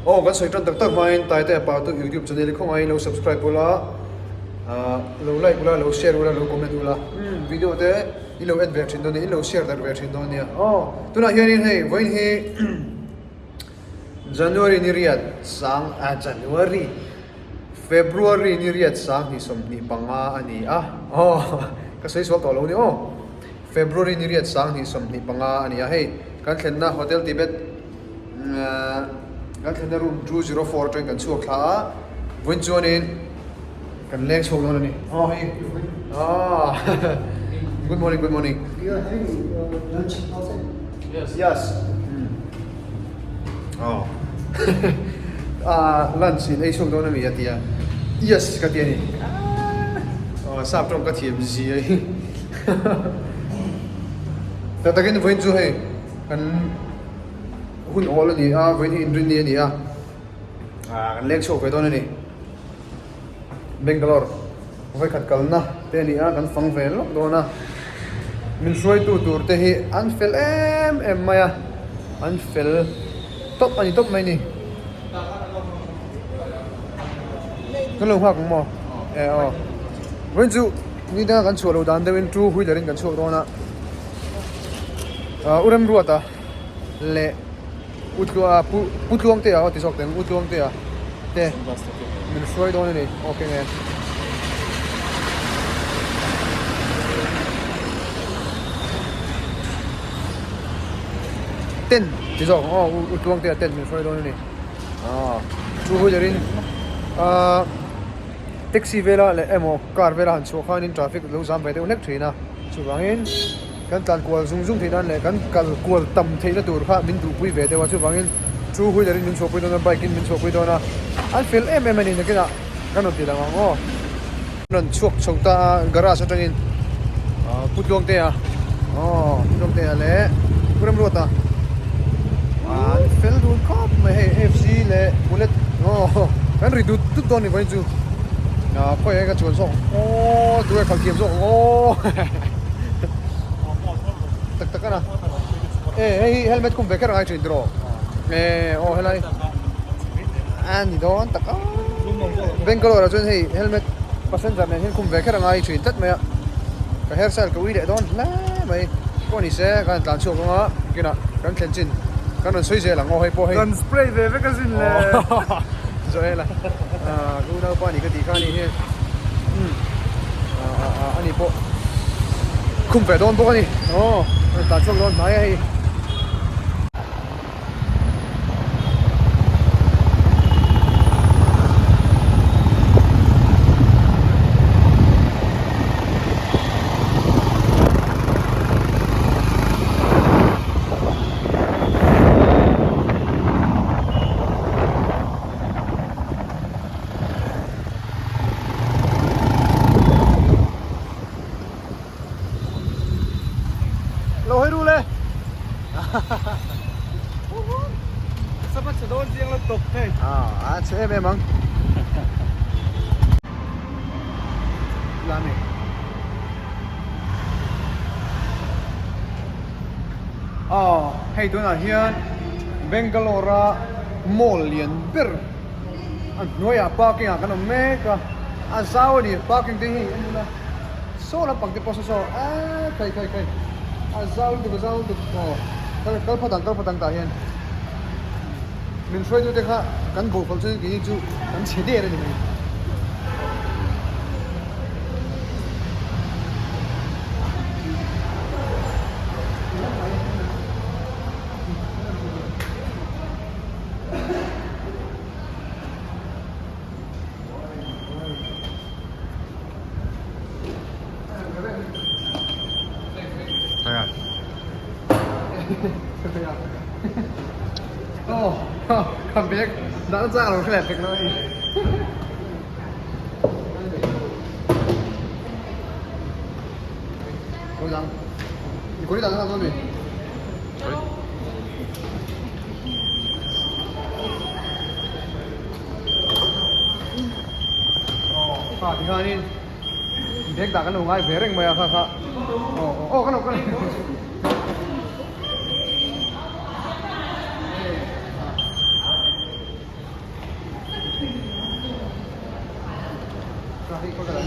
Aw kan sawi tan tak tak hmain Taitea Partu YouTube channel hi khawngaihin lo subscribe ula, ah lo like ula, lo share ula, lo comment ula, umm video te i lo en ve thin dawn nia, i lo share darh ve thin dawn nia. Aw tunah hianin hei vawiin hi January ni riat sang ah January February ni riat sang hnih 25 a ni a, aw ka sawi sual tawh lo ni aw. February ni riat sang hnih 25 a ni a, hei kan thlenna Hotel Tibet kan thlenna room 204 atangin kan chhuak thla a, vawiin chuanin kan leng chhuak dawn a ni. Aw hei ah good morning good morning. We are having lunch outside. Yes. Yes. Aw ah lunch in ei chhuak dawn a mi a ti a, yes ka ti a ni. Aw sap tawng ka thiam zia hi. Tak takin vawiin chu hei kan hun awl a ni a, vawiin hi inrinni a ni a, ah kan leng chhuak ve dawn a ni. Bangalore vawikhat kalna te a ni a, kan fang ve lawk dawn a, min hruaitu tur te hi an fel em em mai a, an fel tawp a ni tawp mai a ni. Kan lo nghak ang maw? E aw. Vawiin chu ni danga kan chhuah loh dan deuhin two wheeler in kan chhuak dawn a. Ah U Remruata leh U Tlua Pu Pu Tluangtea aw ti zawk teh ang U Tluangtea te min hruai dawn a ni. Okay nge. Ten ti zawk ang aw U Tluangtea ten min hruai dawn a ni. Aw two wheeler in ah taxi vela leh emaw car vela han chhuah khanin traffic lo zam ve deuh hlek thin a chuvangin kan tlan kual zung zung theih nan leh kan kal kual tam theihna tur kha min duhpui ve deuh a chuvangin two wheeler in min chhuahpui dawn a bike in min chhuahpui dawn a an fel em em a ni nakinah kan rawn ti lang ang aw. Rawn chhuak chho ta a garage atangin ah Pu Tluangtea aw Pu Tluangtea leh Pu Remruata an fel dun khawp mai hei FC leh bullet aw kan ri dut dut dawn ni vawiin chu ah khawiah hian ka chuan zawk aw tunge khalh thiam zawk ang aw tak tak a na e hei hi helmet khum ve kher a ngai thin tiraw e aw helai a ni dawn tak a Bangalore ah chuan hei helmet passenger nen hian khum ve kher a ngai thin tlat mai a ka hairstyle ka ui leh dawn hle mai pawh ni se kan tlan chhuak ang a kinah kan thlen chin kan rawn sawi zel ang aw hei pawh hei kan spray ve vek a zin le Joel a ah ka unaupa ni ka tih kha a ni hi umm ah ah ah ani pawh khum ve dawn bawk a ni aw rawn tlan chhuak dawn hnai a hei. Lo hawi ru le. Sapa chhe dawn chiang la tawp hei. Ah, a chhe em em ang. Lani. Ah, hei tunah hian Bangalore a mall lian ber a hnuaiah parking ah kan awm mek a, a zau a ni parking te hi en ila. Saw lampang te pawh saw saw eee khai khai khai a zau lutuk a zau lutuk aw kal kal phawt ang kal phawt ang tah hian min hruaitu te kha kan bo phawt chuan keini chu kan chhe der a ni mai. Ka bag dah chak lo hre pek lo hei. Ko dang. Ko dang na mi. Kha ti khanin bag dah kan lo ngai ve reng mai a kha kha aw aw kan lo kan Awle,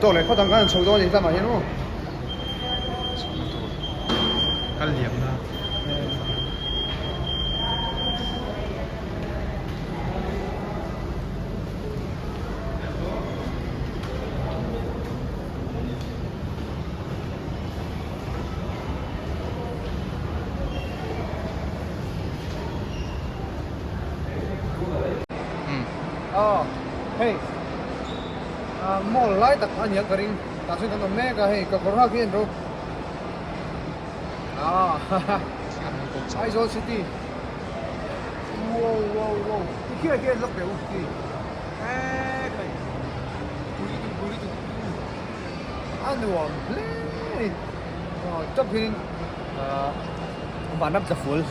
tawk leh khawt ang khan an chho dawn a ni tlangah hian aw. Kal liam na. Aw hei ah mall lai tak a nia ka ring tah chuan kan awm mek a hei ka kawr hak hi en rawh ah haha Aizawl city wow wow wow tikhian khian lawk teh u khi eee khai pui lutuk pui lutuk a nuam hle a ni aw tap hianin ah vanram tla fual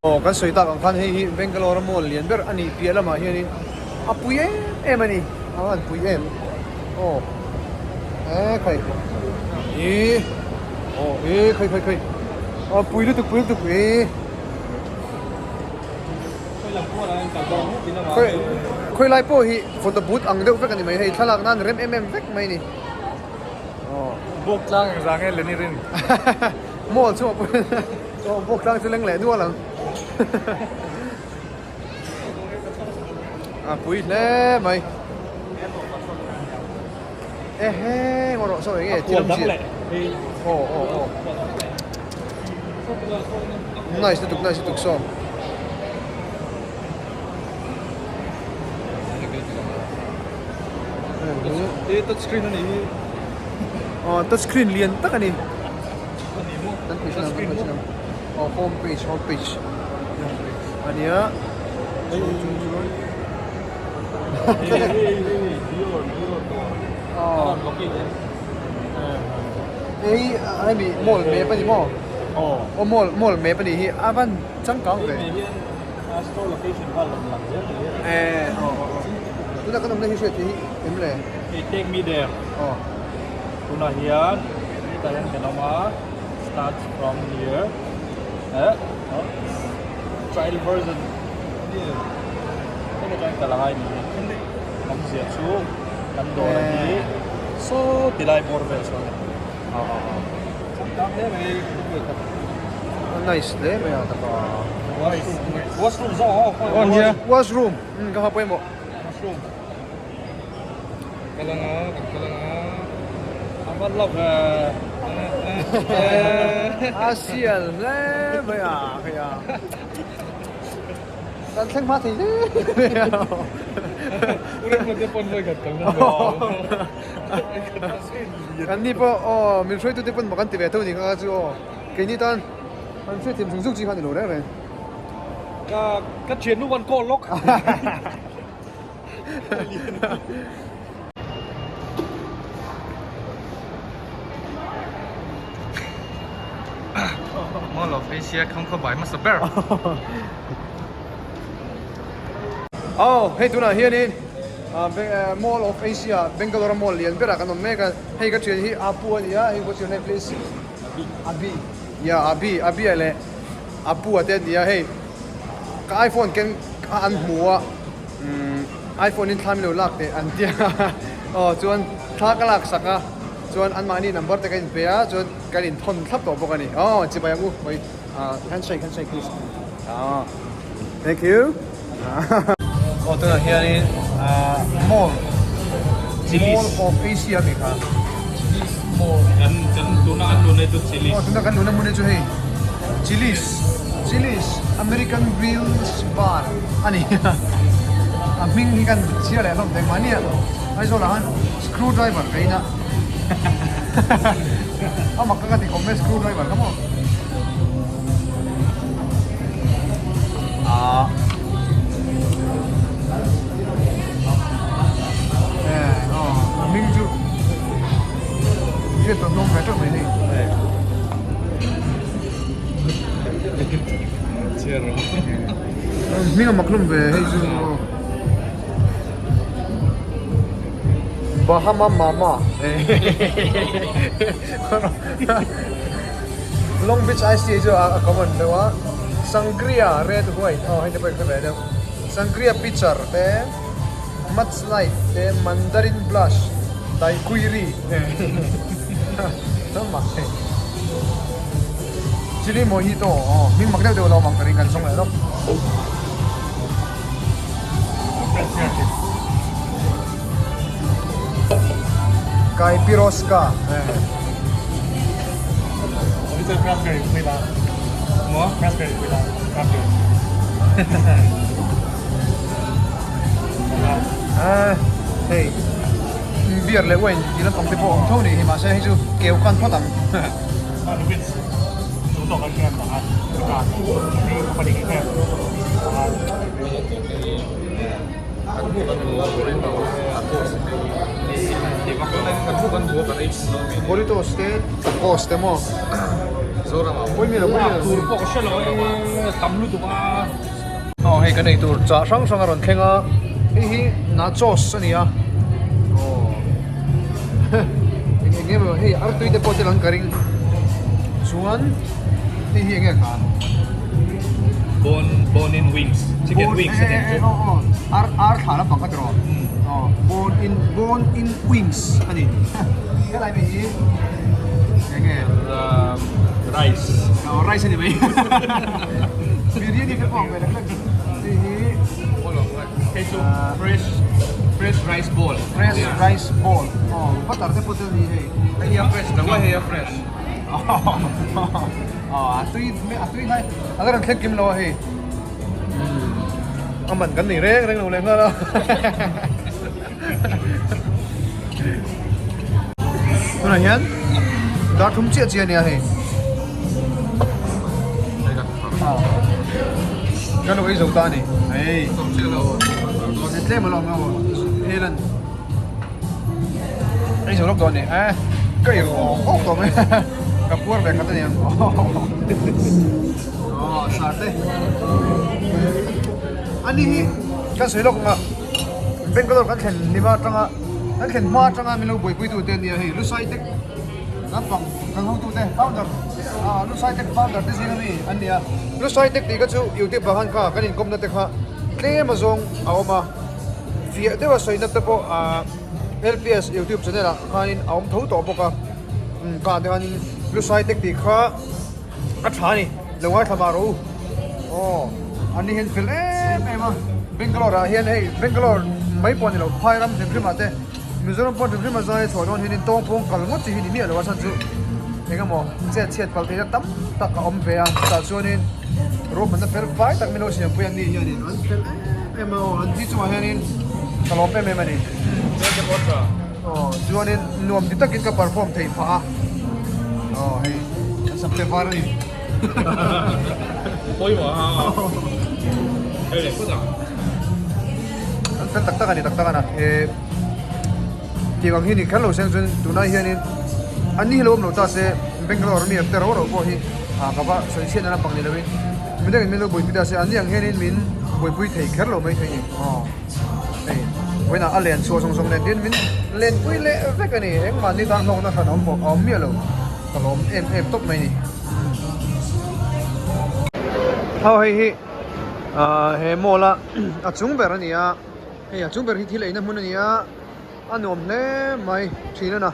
Aw kan sawi tak ang khan hei hi Bangalore a mall lian ber a nih piah lamah hianin a pui em em a ni a han pui em aw e khai ih aw ih khai khai khai aw pui lutuk pui lutuk ih khawi khawi lai pawh hi photo booth ang deuh vek a ni mai hei thlalak nan rem em em vek mai a ni. Bawk tlang eng zang nge Lenny rin? Mall chu aw bawk tlang chu leng leh nual ang. A pui hle mai. Ehe ngaw rawh saw eng nge thil awm zia. Aw aw aw. Nice lutuk nice lutuk saw. He touch screen a nih hi. Aw touch screen lian tak a ni. Kan page lam kan page lam. Aw home page home page. A nia. Chuan chuan chuan. Aw. Hei hemi mall map a ni maw? Aw mall mall map a nih hi a van changkang ve. Store location kha lawm lang zel mai a. Eh aw aw aw. Tuna kan awmna hi hriat hi em le? Hei take me there. Aw. Tunah hian hetah hian kan awm a starts from here eh aw trial version hemi atangin kal angai ni hi awmzia chu kan dawr a hi saw ti lai bawr vel sawn a ni. Aw aw aw. Changkang hle mai khawvel kha. Nice hle mai a taka. Washroom zawk aw khawi awm nia. Washroom ka hma pawimawh. Washroom. Kal anga kan kal anga a va love A sial hle mai a hei a. Kan thleng hma thei hle mai a. Uremruat te pawn vawi khat kal na. Kan ni pawh aw min hruaitute pawn maw kan ti ve tho ni kha chu aw keini tan an hriatthiam zung zung chi kha a ni lo reng reng. Ka ka thiannu an call lawk. Mall of Asia kham kha bai hmasa ber. Aw hei tunah hianin Mall of Asia Bangalore a mall lian berah kan awm mek a hei ka thian hi Apu a ni a hei what's your name please Abi yeah Abi Abi a leh Apu a te an ni a hei ka iPhone ken an hmu a umm iPhone in thla min lo lak teh an tia aw chuan thla ka lak sak a chuan anmahni number te ka inpe a chuan kan inthawn thlap tawh bawk a ni aw chibai ang u hawi handshake handshake please ah thank you. Aw tunah hianin ahh mall mall of Asia tih kha Chili's mall kan kan tuna kan luna chu Chili's aw tuna kan luna hmun hi chu hei Chili's Chili's American Grills Bar a ni a hming hi kan chhiar leh hlawm thei mahni a Aizawl ah khan screw driver ka in a a mak ka ti khawp mai screw driver kha maw. Ah. Eh, oh, a hming chu hriat tawh hnawm ve teuh mai hei. Hming a mak hlawm ve hei chu. Bahama Mama Long Beach Ice Tea chu a common deuh a Sangria Red White aw hei te pawh in hre ve deuh Sangria Pitcher te Mudslide te Mandarin Blush Daiquiri Chuan mak hei Chili Mojito aw hming mak deuh deuh a lo awm ang ka ring kan zawng leh lawk. Caipiroska Hei beer leh wine tih lampang te pawh a awm tho a nih hi mahse hei chu keu khan phawt ang. Burritos te tacos te maw aw hei kan eitur chah hrang hrang a rawn thleng a hei hi nachos a ni a aw eng eng emaw hei artui te pawh tel ang ka ring chuan hei hi enge kha bone bone in wings chicken wings a nen chu aw ar ar thla lampang kha tiraw aw bone in bone in wings a ni helai mi hi enge rice aw rice a ni mai biryani te pawh ang ve lek lek hei hi Hei chu fresh fresh rice ball. Fresh rice ball. Aw butter te pawh chu a ni hei. Hei hi a fresh lo a hei a fresh. Aw a tui a tui hlai a la rawn thleng kim lo a hei. A man kan nei reng reng lo leh nghal a. Tunah hian dar thum chiah chiah a nia hei. Kan lo ei zo ta a ni. Hei. He tlem a lo awm a hei lan ei zo lawk dawn a ni. Eh ka ei awk awk tawh mai ka puar ve khat a ni ang. Aw sarte. Ani hi kan sawi lawk ang a. Bangalore kan thlen hlim atanga kan thlen hma atanga min lo buaipui tu te ania hei Lusai Tech lampang kan hotu te founder ah Lusai Tech founder te zing ami an ni a Lusai Tech tih kha chu YouTube ah khan kha kan inkawmna te kha tlem azawng a awm a fiah deuh a sawina te pawh ah LPS YouTube channel ah khanin a awm tho tawh bawk a umm ka te khanin Lusai Tech tih kha A tha a ni, lo ngaithla mah rawh u. Aw, an ni hian fel em em a, Bangalore ah hian hei Bangalore mai pawh a ni lo, phai ram hrim hrim ah te, Mizoram pawh hrim hrim a zai chhuah dawn hianin tawng pawng kal ngawt chi hi ni miah lo a chhan chu eng emaw chet chhiat palh theihna tam tak a awm ve a, chutah chuanin ruahmanna fel fai tak min lo siampui an ni hianin an fel em em a aw, an thi chungah hianin ka lawm em em a ni. Aw chuanin nuam ti takin ka perform theih phah a aw hei kan sam te var a ni pawimawh a hei leh phawt ang an fel tak tak a ni tak tak a na e tiang ang hi ni kher lo seng chuan tunai hianin an ni hi lo awm lo ta se Bangalore mi te ro ro pawh hi ah ka va sawi chhiat na lampang ni lovin midangin min lo buaipui ta se an ni ang hianin min buaipui thei kher lo maithei ni aw. Hei vawiinah a len chhuah zawng zawng nen tin min lenpui leh vek a ni engmahni tan hlawkna hran a awm bawk a awm miah lo ka lawm em em tawp mai a ni. Aw hei hi ah he mall a a chung ber a ni a hei a chung ber hi thil eina hmun a ni a a nuam hle mai thin a na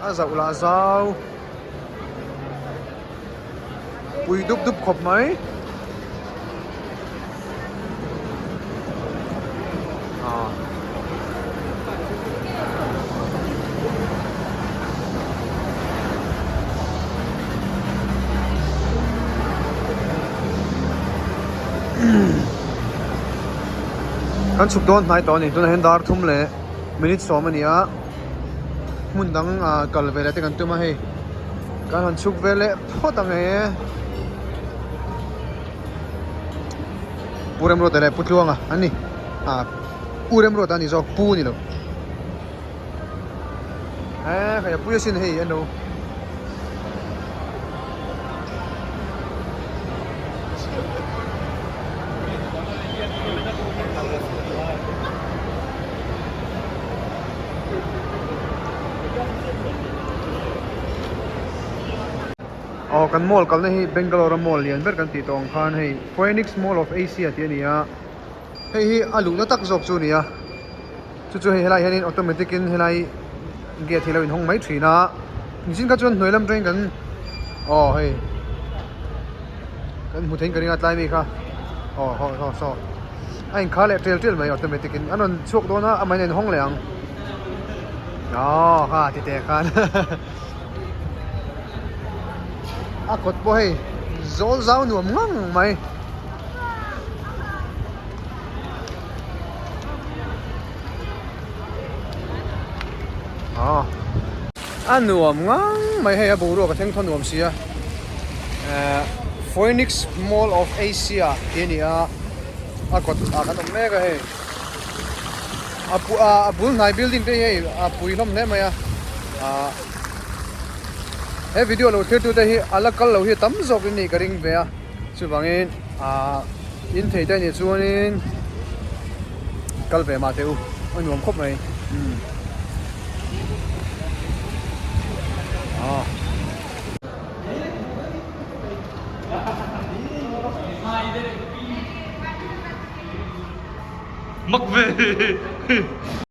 a zauh lah zau pui dup dup khawp mai. Kan chhuk dawn hnai tawh a ni tunah hian dar thum leh minute sawm a ni a hmun dang ah kal ve leh te kan tum a hei kan han chhuk ve leh phawt ang e. Pu Remruata leh Pu Tluanga an ni ah U Remruata a ni zawk Pu a ni lo eh hei a pui asin hei an lo Aw kan mall kalna hi Bangalore a mall lian ber kan tih tawh ang khan hei Phoenix Mall of Asia tih a ni a, hei hi a luhna tak zawk chu a ni a, chu chu hei helai hianin automatic in helai gate hi a lo inhawng mai thin a, nichin kha chuan hnuai lam atangin kan aw hei kan hmu theiin ka ring a tlai mi kha aw haw saw saw a inkhar leh tel tel mai automatic in an rawn chhuak dawn a amahin a inhawng leh ang aw kha ti teh khan. A kawt pawh hei zawl zau nuam ngang mai. Aw a nuam ngang mai hei a boruak a thleng thaw nuam sia ehh Phoenix Mall of Asia tih a ni a a kawt ah kan awm mek a hei a a bul hnai building te hi hei a pui hlawm hle mai a ahh he video lo thlir tute hi a la kal lo hi tam zawk in nih ka ring ve a chuvangin ahh in thei te anih chuanin kal ve mah teh u a nuam khawp mai umm aw. Mak ve.